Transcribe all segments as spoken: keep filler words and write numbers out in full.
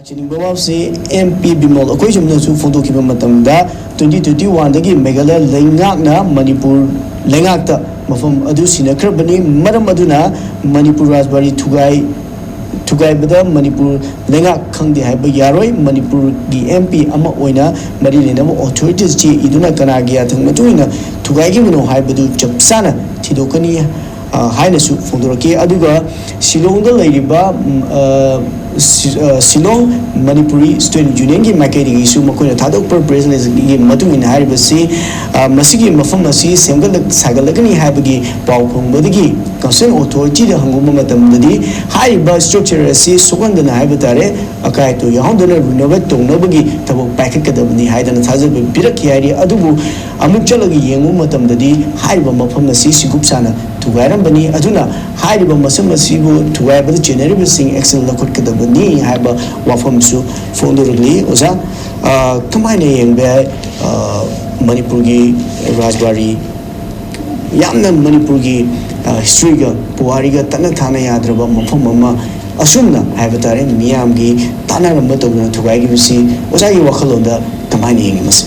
ꯆꯤꯅꯤꯡꯕ ꯋꯥꯐꯝꯁꯤ M P Bimol ꯑꯩꯈꯣꯏ ꯆꯨꯝꯅꯁꯨ ꯐꯣꯡꯗꯣꯛꯈꯤꯕ ꯃꯇꯝꯗ, twenty twenty one ꯗꯒꯤ ꯃꯦꯘꯥꯂꯌꯥ ꯂꯩꯉꯥꯛꯅ ꯃꯅꯤꯄꯨꯔ ꯂꯩꯉꯥꯛꯇ ꯃꯐꯝ ꯑꯗꯨ ꯁꯤꯟꯅꯈ꯭ꯔꯕꯅꯤ꯫ ꯃꯔꯝ ꯑꯗꯨꯅ ꯃꯅꯤꯄꯨꯔ ꯔꯥꯖꯕꯥꯔꯤ ꯊꯨꯒꯥꯏ ꯊꯨꯒꯥꯏꯕꯗ ꯃꯅꯤꯄꯨꯔ ꯂꯩꯉꯥꯛ ꯈꯪꯗꯦ ꯍꯥꯏꯕ ꯌꯥꯔꯣꯏ꯫ ꯃꯅꯤꯄꯨꯔꯒꯤ ꯑꯦꯝ ꯄꯤ ꯑꯃ ꯑꯣꯏꯅ ꯃꯔꯤ ꯂꯩꯅꯕ ꯑꯣꯊꯣꯔꯤꯇꯤꯁ ꯆꯦ ꯏꯗꯨꯅ ꯀꯅꯥꯒꯤ ꯌꯥꯊꯪ ꯃꯇꯨꯡ ꯏꯟꯅ ꯊꯨꯒꯥꯏꯈꯤꯕꯅꯣ ꯍꯥꯏꯕꯗꯨ ꯆꯞ ꯆꯥꯅ ꯊꯤꯗꯣꯛꯀꯅꯤ, ꯑ, ꯍꯥꯏꯅꯁꯨ ꯐꯣꯡꯗꯣꯔꯛꯈꯤ꯫ ꯑꯗꯨꯒ ꯁꯤꯂꯣꯡꯗ ꯂꯩꯔꯤꯕ, ꯎꯝ, ꯑ, ꯁꯤ-, ꯑ, ꯁꯤꯂꯣꯡ ꯃꯅꯤꯄꯨꯔꯤ ꯁ꯭ꯇꯨꯗꯦꯟꯠ ꯌꯨꯅꯤꯌꯟꯒꯤ ꯃꯥꯏꯀꯩꯗꯒꯤꯁꯨ ꯃꯈꯣꯏꯅ ꯊꯥꯗꯣꯛꯄ ꯄ꯭ꯔꯦꯁ ꯔꯤꯂꯤꯖꯒꯤ ꯃꯇꯨꯡ ꯏꯟꯅ ꯍꯥꯏꯔꯤꯕꯁꯤ, ꯑ, ꯃꯁꯤꯒꯤ ꯃꯐꯝ ꯑꯁꯤ ꯁꯦꯝꯒꯠꯂꯛ-, ꯁꯥꯒꯠꯂꯒꯅꯤ ꯍꯥꯏꯕꯒꯤ ꯄꯥꯎ ꯐꯪꯕꯗꯒꯤ ꯀꯟꯁꯔꯟ ꯑꯣꯊꯣꯔꯤꯇꯤꯗ ꯍꯪꯉꯨꯕ ꯃꯇꯝꯗꯗꯤ ꯍꯥꯏꯔꯤꯕ ꯁ꯭ꯇ꯭ꯔꯛꯆꯔ ꯑꯁꯤ ꯁꯣꯛꯍꯟꯗꯅ ꯍꯥꯏꯕ ꯇꯥꯔꯦ, ꯑꯀꯥꯏ ꯑꯇꯣꯏ ꯌꯥꯎꯍꯟꯗꯅ ꯔꯤꯅꯣꯚꯦꯠ ꯇꯧꯅꯕꯒꯤ ꯊꯕꯛ ꯄꯥꯏꯈꯠꯀꯗꯕꯅꯤ ꯍꯥꯏꯗꯅ ꯊꯥꯖꯕ ꯄꯤꯔꯛꯈꯤ ꯍꯥꯏꯔꯤ꯫ ꯑꯗꯨꯕꯨ ꯑꯃꯨꯛ ꯆꯠꯂꯒ ꯌꯦꯡꯉꯨꯕ ꯃꯇꯝꯗꯗꯤ ꯍꯥꯏꯔꯤꯕ ꯃꯐꯝ ꯑꯁꯤ ꯁꯤꯡꯀꯨꯞ ꯁꯥꯅ ꯊꯨꯒꯥꯏꯔꯝꯕꯅꯤ꯫ ꯑꯗꯨꯅ ꯍꯥꯏꯔꯤꯕ ꯃꯐꯝ ꯑꯁꯤꯕꯨ ꯊꯨꯒꯥꯏꯕꯗ ꯆꯦꯟꯅꯔꯤꯕꯁꯤꯡ ꯑꯦꯛꯁꯟ ꯂꯧꯈꯠꯀꯗꯕꯅꯤ ꯍꯥꯏꯕ ꯋꯥꯐꯝꯁꯨ ꯐꯣꯡꯗꯣꯔꯛꯂꯤ꯫ ꯑꯣꯖꯥ, ꯑ, ꯀꯃꯥꯏꯅ ꯌꯦꯡꯕ ꯌꯥꯏ, ꯑ, ꯃꯅꯤꯄꯨꯔꯒꯤ ꯔꯥꯖꯕꯥꯔꯤ ꯌꯥꯝꯅ ꯃꯅꯤꯄꯨꯔꯒꯤ, ꯑ, ꯍꯤꯁꯇ꯭ꯔꯤꯒ ꯄꯨꯋꯥꯔꯤꯒ ꯇꯠꯅ ꯊꯥꯅ ꯌꯥꯗ꯭ꯔꯕ ꯃꯐꯝ ꯑꯃ ꯑꯁꯨꯝꯅ ꯍꯥꯏꯕ ꯇꯥꯔꯦ, ꯃꯤꯌꯥꯝꯒꯤ ꯇꯥꯟꯅꯔꯝꯕ ꯇꯧꯗꯅ ꯊꯨꯒꯥꯏꯈꯤꯕꯁꯤ ꯑꯣꯖꯥꯒꯤ ꯋꯥꯈꯜꯂꯣꯟꯗ ꯀꯃꯥꯏꯅ ꯌꯦꯡꯉꯤ ꯃꯁꯤ?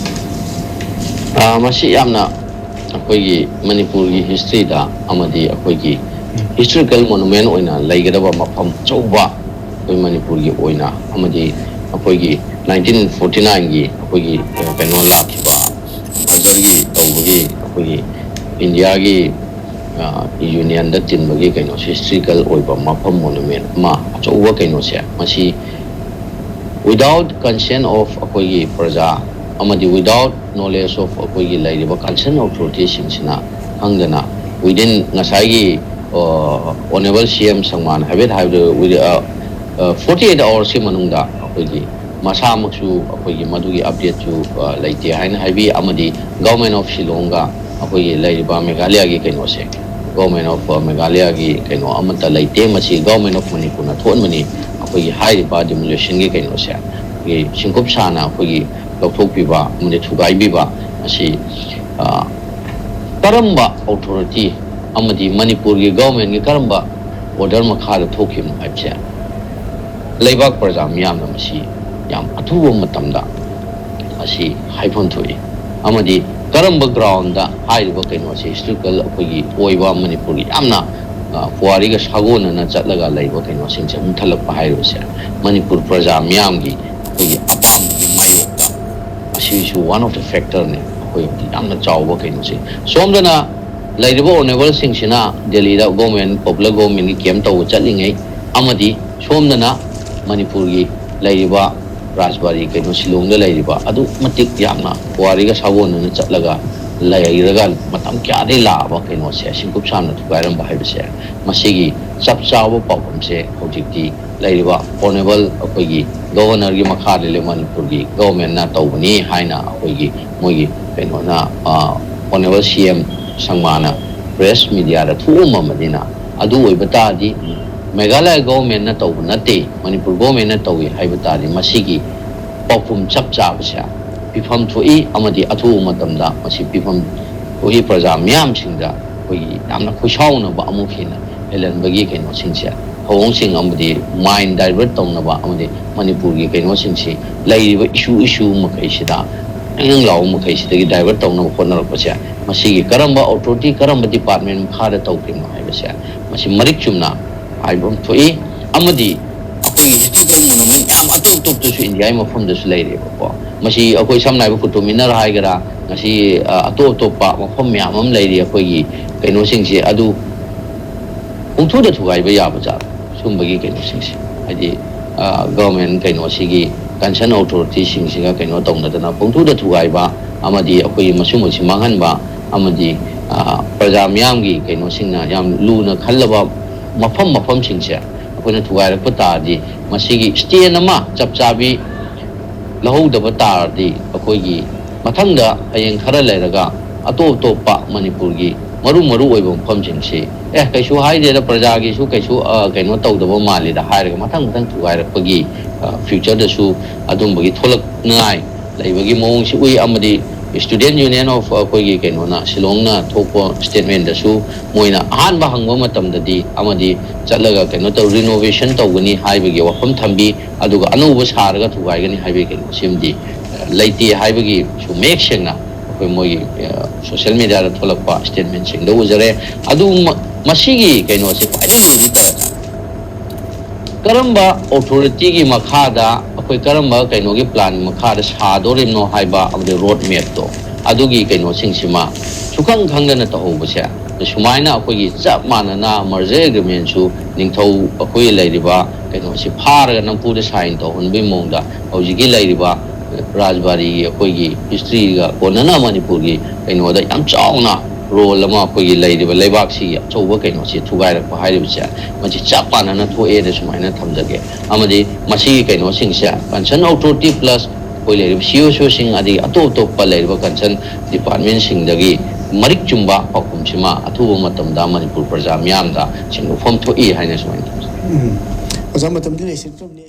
ꯑ, ꯃꯁꯤ ꯌꯥꯝꯅ ꯑꯩꯈꯣꯏꯒꯤ ꯃꯅꯤꯄꯨꯔꯒꯤ ꯍꯤꯁꯇ꯭ꯔꯤꯗ ꯑꯃꯗꯤ ꯑꯩꯈꯣꯏꯒꯤ ꯍꯤꯁꯇꯣꯔꯤꯀꯦꯜ ꯃꯣꯅꯨꯃꯦꯟ ꯑꯣꯏꯅ ꯂꯩꯒꯗꯕ ꯃꯐꯝ ꯑꯆꯧꯕ ꯑꯩꯈꯣꯏ ꯃꯅꯤꯄꯨꯔꯒꯤ ꯑꯣꯏꯅ ꯑꯃꯗꯤ ꯑꯩꯈꯣꯏꯒꯤ nineteen forty nine ꯒꯤ ꯑꯩꯈꯣꯏꯒꯤ, ꯑ, ꯀꯩꯅꯣ ꯂꯥꯛꯈꯤꯕ ꯕꯣꯔꯗꯔꯒꯤ ꯇꯧꯕꯒꯤ ꯑꯩꯈꯣꯏꯒꯤ ꯏꯟꯗꯤꯌꯥꯒꯤ, ꯑ, ꯌꯨꯅꯤꯌꯟꯗ ꯇꯤꯟꯕꯒꯤ ꯀꯩꯅꯣꯁꯦ, ꯍꯤꯁꯇ꯭ꯔꯤꯀꯦꯜ ꯑꯣꯏꯕ ꯃꯐꯝ ꯃꯣꯅꯨꯃꯦꯟ ꯑꯃ ꯑꯆꯧꯕ ꯀꯩꯅꯣꯁꯦ, ꯃꯁꯤ without consent of ꯑꯩꯈꯣꯏꯒꯤ ꯄ꯭ꯔꯖꯥ ꯑꯃꯗꯤ without knowledge of ꯑꯩꯈꯣꯏꯒꯤ ꯂꯩꯔꯤꯕ ꯀꯟꯁꯔꯟ ꯑꯣꯊꯣꯔꯤꯇꯤꯁꯤꯡꯁꯤꯅ ꯈꯪꯗꯅ within ꯉꯁꯥꯏꯒꯤ, ꯑ, ꯑꯣꯅꯦꯕꯜ ꯁꯤ ꯑꯦꯝ ꯁꯪꯃꯥꯟ ꯍꯥꯏꯐꯦꯠ ꯍꯥꯏꯕꯗ, ꯋꯤꯗꯤ-, ꯑ, ꯑ, forty eight hours ꯀꯤ ꯃꯅꯨꯡꯗ ꯑꯩꯈꯣꯏꯒꯤ ꯃꯁꯥꯃꯛꯁꯨ ꯑꯩꯈꯣꯏꯒꯤ ꯃꯗꯨꯒꯤ ꯑꯞꯗꯦꯠꯁꯨ, ꯑ, ꯂꯩꯇꯦ ꯍꯥꯏꯅ ꯍꯥꯏꯕꯤ꯫ ꯑꯃꯗꯤ ꯒꯣꯚꯔꯟꯃꯦꯟꯠ ꯑꯣꯐ ꯁꯤꯂꯣꯡꯒ ꯑꯩꯈꯣꯏꯒꯤ ꯂꯩꯔꯤꯕ ꯃꯦꯘꯥꯂꯌꯥꯒꯤ ꯀꯩꯅꯣꯁꯦ, ꯒꯣꯚꯔꯟꯃꯦꯟꯠ ꯑꯣꯐ ꯃꯦꯘꯥꯂꯌꯥꯒꯤ ꯀꯩꯅꯣ ꯑꯃꯠꯇ ꯂꯩꯇꯦ꯫ ꯃꯁꯤ ꯒꯣꯚꯔꯟꯃꯦꯟꯠ ꯑꯣꯐ ꯃꯅꯤꯄꯨꯔꯅ ꯊꯣꯛꯍꯟꯕꯅꯤ꯫ ꯑꯩꯈꯣꯏꯒꯤ ꯍꯥꯏꯔꯤꯕ ꯗꯤꯃꯣꯂꯤꯁꯟꯒꯤ ꯀꯩꯅꯣꯁꯦ ꯑꯩꯈꯣꯏꯒꯤ ꯁꯤꯡꯀꯨꯞ ꯁꯥꯅ ꯑꯩꯈꯣꯏꯒꯤ ꯂꯧꯊꯣꯛꯄꯤꯕ ꯑꯃꯗꯤ ꯊꯨꯒꯥꯏꯕꯤꯕ ꯑꯁꯤ, ꯑ, ꯀꯔꯝꯕ ꯑꯣꯊꯣꯔꯤꯇꯤ ꯑꯃꯗꯤ ꯃꯅꯤꯄꯨꯔꯒꯤ ꯒꯣꯚꯔꯟꯃꯦꯟꯠꯀꯤ ꯀꯔꯝꯕ ꯑꯣꯔꯗꯔ ꯃꯈꯥꯗ ꯊꯣꯛꯈꯤꯕꯅꯣ ꯍꯥꯏꯕꯁꯦ ꯂꯩꯕꯥꯛ ꯄ꯭ꯔꯖꯥ ꯃꯤꯌꯥꯝꯅ ꯃꯁꯤ ꯌꯥꯝ ꯑꯊꯨꯕ ꯃꯇꯝꯗ ꯃꯁꯤ ꯍꯥꯏꯐꯝ ꯊꯣꯛꯏ꯫ ꯑꯃꯗꯤ ꯀꯔꯝꯕ ꯒ꯭ꯔꯥꯎꯟꯗ ꯍꯥꯏꯔꯤꯕ ꯀꯩꯅꯣꯁꯤ, ꯍꯤꯁꯇꯣꯔꯤꯀꯦꯜ ꯑꯩꯈꯣꯏꯒꯤ ꯑꯣꯏꯕ ꯃꯅꯤꯄꯨꯔꯒꯤ ꯌꯥꯝꯅ, ꯑ, ꯄꯨꯋꯥꯔꯤꯒ ꯁꯥꯒꯣꯟꯅꯅ ꯆꯠꯂꯒ ꯂꯩꯕ ꯀꯩꯅꯣꯁꯤꯡꯁꯦ ꯃꯨꯟꯊꯠꯂꯛꯄ ꯍꯥꯏꯔꯤꯕꯁꯦ, ꯃꯅꯤꯄꯨꯔ ꯄ꯭ꯔꯖꯥ ꯃꯤꯌꯥꯝꯒꯤ ꯑꯩꯈꯣꯏꯒꯤ ꯑꯄꯥꯝꯕꯒꯤ ꯃꯥꯌꯣꯛꯇ ꯑꯁꯤꯁꯨ one of the factor ꯅꯦ꯫ ꯑꯩꯈꯣꯏ ꯌꯥꯝꯅ ꯆꯥꯎꯕ ꯀꯩꯅꯣꯁꯦ꯫ ꯁꯣꯝꯗꯅ ꯂꯩꯔꯤꯕ ꯑꯣꯅꯦꯕꯜꯁꯤꯡꯁꯤꯅ ꯗꯦꯜꯂꯤꯗ ꯒꯣꯔꯃꯦꯟ, ꯄꯣꯄꯨꯂꯔ ꯒꯣꯔꯃꯦꯟꯒꯤ ꯀꯦꯝ ꯇꯧꯕ ꯆꯠꯂꯤꯉꯩ, ꯑꯃꯗꯤ ꯁꯣꯝꯗꯅ ꯃꯅꯤꯄꯨꯔꯒꯤ ꯂꯩꯔꯤꯕ ꯔꯥꯖꯕꯥꯔꯤ ꯀꯩꯅꯣ ꯁꯤꯂꯣꯡꯗ ꯂꯩꯔꯤꯕ ꯑꯗꯨꯛ ꯃꯇꯤꯛ ꯌꯥꯝꯅ ꯄꯨꯋꯥꯔꯤꯒ ꯁꯥꯒꯣꯟꯅꯅ ꯆꯠꯂꯒ ꯂꯩꯔꯒ ꯃꯇꯝ ꯀꯌꯥꯗꯒꯤ ꯂꯥꯛꯑꯕ ꯀꯩꯅꯣꯁꯦ ꯁꯤꯡꯀꯨꯞ ꯁꯥꯝꯅ ꯊꯨꯒꯥꯏꯔꯝꯕ ꯍꯥꯏꯕꯁꯦ, ꯃꯁꯤꯒꯤ ꯆꯞ ꯆꯥꯕ ꯄꯥꯎꯈꯨꯝꯁꯦ ꯍꯧꯖꯤꯛꯇꯤ ꯂꯩꯔꯤꯕ ꯑꯣꯅꯦꯕꯜ ꯑꯩꯈꯣꯏꯒꯤ ꯒꯣꯚꯔꯅꯔꯒꯤ ꯃꯈꯥꯗ ꯂꯩꯕ ꯃꯅꯤꯄꯨꯔꯒꯤ ꯒꯣꯚꯔꯟꯃꯦꯟꯠꯅ ꯇꯧꯕꯅꯤ ꯍꯥꯏꯅ ꯑꯩꯈꯣꯏꯒꯤ ꯃꯣꯏꯒꯤ ꯀꯩꯅꯣꯅ, ꯑ, ꯑꯣꯅꯦꯕꯜ ꯁꯤ ꯑꯦꯝ ꯁꯪꯃꯥꯅ ꯄ꯭ꯔꯦꯁ ꯃꯤꯗꯤꯌꯥꯗ ꯊꯣꯛꯑꯝꯃꯕꯅꯤꯅ, ꯑꯗꯨ ꯑꯣꯏꯕ ꯇꯥꯔꯗꯤ ꯃꯦꯘꯥꯂꯌꯥ ꯒꯣꯚꯔꯟꯃꯦꯟꯠꯅ ꯇꯧꯕ ꯅꯠꯇꯦ, ꯃꯅꯤꯄꯨꯔ ꯒꯣꯚꯔꯟꯃꯦꯟꯠꯅ ꯇꯧꯏ ꯍꯥꯏꯕ ꯇꯥꯔꯗꯤ ꯃꯁꯤꯒꯤ ꯄꯥꯎꯈꯨꯝ ꯆꯞ ꯆꯥꯕꯁꯦ ꯄꯤꯐꯝ ꯊꯣꯛꯏ꯫ ꯑꯃꯗꯤ ꯑꯊꯨꯕ ꯃꯇꯝꯗ ꯃꯁꯤ ꯄꯤꯐꯝ ꯊꯣꯛꯏ꯫ ꯄ꯭ꯔꯖꯥ ꯃꯤꯌꯥꯝꯁꯤꯡꯗ ꯑꯩꯈꯣꯏꯒꯤ ꯌꯥꯝꯅ ꯈꯣꯏꯁꯥꯎꯅꯕ ꯑꯃꯨꯛ ꯍꯦꯟꯅ ꯍꯦꯜꯍꯟꯕꯒꯤ ꯀꯩꯅꯣꯁꯤꯡꯁꯦ, ꯊꯧꯑꯣꯡꯁꯤꯡ ꯑꯃꯗꯤ ꯃꯥꯏꯟ ꯗꯥꯏꯚꯔꯠ ꯇꯧꯅꯕ ꯑꯃꯗꯤ ꯃꯅꯤꯄꯨꯔꯒꯤ ꯀꯩꯅꯣꯁꯤꯡꯁꯤ, ꯂꯩꯔꯤꯕ ꯏꯁꯨ ꯏꯁꯨ ꯃꯈꯩꯁꯤꯗ, ꯌꯥꯡ ꯌꯥꯡ ꯂꯥꯎꯕ ꯃꯈꯩꯁꯤꯗꯒꯤ ꯗꯥꯏꯚꯔꯠ ꯇꯧꯅꯕ ꯍꯣꯠꯅꯔꯛꯄꯁꯦ, ꯃꯁꯤꯒꯤ ꯀꯔꯝꯕ ꯑꯣꯊꯣꯔꯤꯇꯤ, ꯀꯔꯝꯕ ꯗꯤꯄꯥꯔꯠꯃꯦꯟꯠ ꯃꯈꯥꯗ ꯇꯧꯈ꯭ꯔꯤꯕꯅꯣ ꯍꯥꯏꯕꯁꯦ ꯃꯁꯤ ꯃꯔꯤꯛ ꯆꯨꯝꯅ ꯍꯥꯏꯕ ꯑꯃ ꯊꯣꯛꯏ꯫ ꯑꯃꯗꯤ ꯑꯩꯈꯣꯏꯒꯤ ꯍꯤꯁꯇꯣꯔꯤꯀꯦꯜ ꯃꯣꯅꯨꯃꯦꯟꯠ ꯃꯌꯥꯝ ꯑꯇꯣꯞ ꯑꯇꯣꯞꯄꯁꯨ ꯏꯟꯗꯤꯌꯥꯒꯤ ꯃꯐꯝꯗꯁꯨ ꯂꯩꯔꯦꯕꯀꯣ꯫ ꯃꯁꯤ ꯑꯩꯈꯣꯏ ꯁꯝꯅ ꯍꯥꯏꯔꯕ ꯀꯨꯇꯨꯕ ꯃꯤꯅꯔ ꯍꯥꯏꯒꯦꯔꯥ, ꯉꯁꯤ, ꯑ, ꯑꯇꯣꯞ ꯑꯇꯣꯞꯄ ꯃꯐꯝ ꯃꯌꯥꯝ ꯑꯃ ꯂꯩꯔꯤ ꯑꯩꯈꯣꯏꯒꯤ ꯀꯩꯅꯣꯁꯤꯡꯁꯦ꯫ ꯑꯗꯨ ꯄꯨꯡꯊꯨꯗ ꯊꯨꯒꯥꯏꯕ ꯌꯥꯕ ꯖꯥꯠ ꯁꯨꯝꯕꯒꯤ ꯀꯩꯅꯣꯁꯤꯡꯁꯦ, ꯍꯥꯏꯗꯤ, ꯑ, ꯒꯣꯚꯔꯟꯃꯦꯟꯠ ꯀꯩꯅꯣꯁꯤꯒꯤ ꯀꯟꯁꯔꯟ ꯑꯣꯊꯣꯔꯤꯇꯤꯁꯤꯡꯁꯤꯒ ꯀꯩꯅꯣ ꯇꯧꯅꯗꯅ ꯄꯨꯡꯊꯨꯗ ꯊꯨꯒꯥꯏꯕ ꯑꯃꯗꯤ ꯑꯩꯈꯣꯏꯒꯤ ꯃꯁꯨꯝꯕꯁꯤ ꯃꯥꯡꯍꯟꯕ ꯑꯃꯗꯤ, ꯑ, ꯄ꯭ꯔꯖꯥ ꯃꯤꯌꯥꯝꯒꯤ ꯀꯩꯅꯣꯁꯤꯡꯅ ꯌꯥꯝ ꯂꯨꯅ ꯈꯜꯂꯕ ꯃꯐꯝ ꯃꯐꯝꯁꯤꯡꯁꯦ ꯑꯩꯈꯣꯏꯅ ꯊꯨꯒꯥꯏꯔꯛꯄ ꯇꯥꯔꯗꯤ, ꯃꯁꯤꯒꯤ ꯁ꯭ꯇꯦꯟ ꯑꯃ ꯆꯞ ꯆꯥꯕꯤ ꯂꯧꯍꯧꯗꯕ ꯇꯥꯔꯗꯤ, ꯑꯩꯈꯣꯏꯒꯤ ꯃꯊꯪꯗ ꯍꯌꯦꯡ ꯈꯔ ꯂꯩꯔꯒ ꯑꯇꯣꯞ ꯑꯇꯣꯞꯄ ꯃꯅꯤꯄꯨꯔꯒꯤ ꯃꯔꯨ ꯃꯔꯨ ꯑꯣꯏꯕ ꯃꯐꯝꯁꯤꯡꯁꯤ, "ꯑꯦ, ꯀꯩꯁꯨ ꯍꯥꯏꯗꯦꯗ, ꯄ꯭ꯔꯖꯥꯒꯤꯁꯨ ꯀꯩꯁꯨ, ꯑ, ꯀꯩꯅꯣ ꯇꯧꯗꯕ ꯃꯥꯜꯂꯤꯗ" ꯍꯥꯏꯔꯒ ꯃꯊꯪ ꯃꯊꯪ ꯊꯨꯒꯥꯏꯔꯛꯄꯒꯤ, ꯑ, ꯐ꯭ꯌꯨꯆꯔꯗꯁꯨ ꯑꯗꯨꯝꯕꯒꯤ ꯊꯣꯛꯂꯛꯅꯉꯥꯏ ꯂꯩꯕꯒꯤ ꯃꯑꯣꯡꯁꯤ ꯎꯏ꯫ ꯑꯃꯗꯤ Student Union of ꯑꯩꯈꯣꯏꯒꯤ ꯀꯩꯅꯣꯅ, ꯁꯤꯂꯣꯡꯅ ꯊꯣꯛꯄ statement ꯇꯁꯨ ꯃꯣꯏꯅ ꯑꯍꯥꯟꯕ ꯍꯪꯕ ꯃꯇꯝꯗꯗꯤ ꯑꯃꯗꯤ ꯆꯠꯂꯒ ꯀꯩꯅꯣ ꯇꯧ, renovation ꯇꯧꯒꯅꯤ ꯍꯥꯏꯕꯒꯤ ꯋꯥꯐꯝ ꯊꯝꯕꯤ, ꯑꯗꯨꯒ ꯑꯅꯧꯕ ꯁꯥꯔꯒ ꯊꯨꯒꯥꯏꯒꯅꯤ ꯍꯥꯏꯕꯒꯤ ꯀꯩꯅꯣꯁꯤꯃꯗꯤ ꯂꯩꯇꯦ ꯍꯥꯏꯕꯒꯤꯁꯨ ꯃꯌꯦꯛ ꯁꯦꯡꯅ ꯑꯩꯈꯣꯏ ꯃꯣꯏꯒꯤ social media ꯗ ꯊꯣꯛꯂꯛꯄ statement ꯁꯤꯡꯗ ꯎꯖꯔꯦ꯫ ꯑꯗꯨ ꯃꯁꯤꯒꯤ ꯀꯩꯅꯣꯁꯦ ꯈ꯭ꯋꯥꯏꯗꯒꯤ ꯂꯨꯔꯤ ꯇꯥꯔꯛ ꯀꯔꯝꯕ authority ꯒꯤ ꯃꯈꯥꯗ, ꯑꯩꯈꯣꯏ ꯀꯔꯝꯕ ꯀꯩꯅꯣꯒꯤ plan ꯒꯤ ꯃꯈꯥꯗ ꯁꯥꯗꯣꯔꯤꯕꯅꯣ ꯍꯥꯏꯕ ꯑꯃꯗꯤ road map ꯇꯣ, ꯑꯗꯨꯒꯤ ꯀꯩꯅꯣꯁꯤꯡꯁꯤꯃ ꯁꯨꯈꯪ ꯈꯪꯗꯅ ꯇꯧꯍꯧꯕꯁꯦ, ꯁꯨꯃꯥꯏꯅ ꯑꯩꯈꯣꯏꯒꯤ ꯆꯞ ꯃꯥꯟꯅꯅ merger agreement ꯁꯨ ꯅꯤꯡꯊꯧ ꯑꯩꯈꯣꯏ ꯂꯩꯔꯤꯕ ꯀꯩꯅꯣꯁꯤ ꯐꯥꯔꯒ ꯅꯝꯐꯨꯗ sign ꯇꯧꯍꯟꯕꯒꯤ ꯃꯑꯣꯡꯗ ꯍꯧꯖꯤꯛꯀꯤ ꯂꯩꯔꯤꯕ ꯔꯥꯖꯕꯥꯔꯤꯒꯤ ꯑꯩꯈꯣꯏꯒꯤ history ꯒ ꯀꯣꯟꯅꯅ ꯃꯅꯤꯄꯨꯔꯒꯤ ꯀꯩꯅꯣꯗ ꯌꯥꯝ ꯆꯥꯎꯅ role ꯑꯃ ꯑꯩꯈꯣꯏꯒꯤ ꯂꯩꯔꯤꯕ ꯂꯩꯕꯥꯛꯁꯤꯒꯤ ꯑꯆꯧꯕ ꯀꯩꯅꯣꯁꯤ ꯊꯨꯒꯥꯏꯔꯛꯄ ꯍꯥꯏꯔꯤꯕꯁꯦ, ꯃꯁꯤ ꯆꯞ ꯃꯥꯟꯅꯅ ꯊꯣꯛꯑꯦꯅ ꯁꯨꯃꯥꯏꯅ ꯊꯝꯖꯒꯦ꯫ ꯑꯃꯗꯤ ꯃꯁꯤꯒꯤ ꯀꯩꯅꯣꯁꯤꯡꯁꯦ concern authority plus ꯑꯩꯈꯣꯏ ꯂꯩꯔꯤꯕ C O C O ꯁꯤꯡ, ꯑꯗꯒꯤ ꯑꯇꯣꯞ ꯑꯇꯣꯞꯄ ꯂꯩꯔꯤꯕ concern department ꯁꯤꯡꯗꯒꯤ ꯃꯔꯤꯛ ꯆꯨꯝꯕ ꯄꯥꯎꯈꯨꯝꯁꯤꯃ ꯑꯊꯨꯕ ꯃꯇꯝꯗ ꯃꯅꯤꯄꯨꯔ ꯄ꯭ꯔꯖꯥ ꯃꯤꯌꯥꯝꯗ ꯁꯦꯡꯗꯣꯛꯐꯝ ꯊꯣꯛꯏ ꯍꯥꯏꯅ ꯁꯨꯃꯥꯏꯅ ꯊꯝꯖꯒꯦ꯫ ꯎꯝ꯫ ꯑꯣꯖꯥ, ꯃꯇꯝꯗꯤ ꯂꯩꯁꯤꯜꯂꯛꯇ꯭ꯔꯕꯅꯤ꯫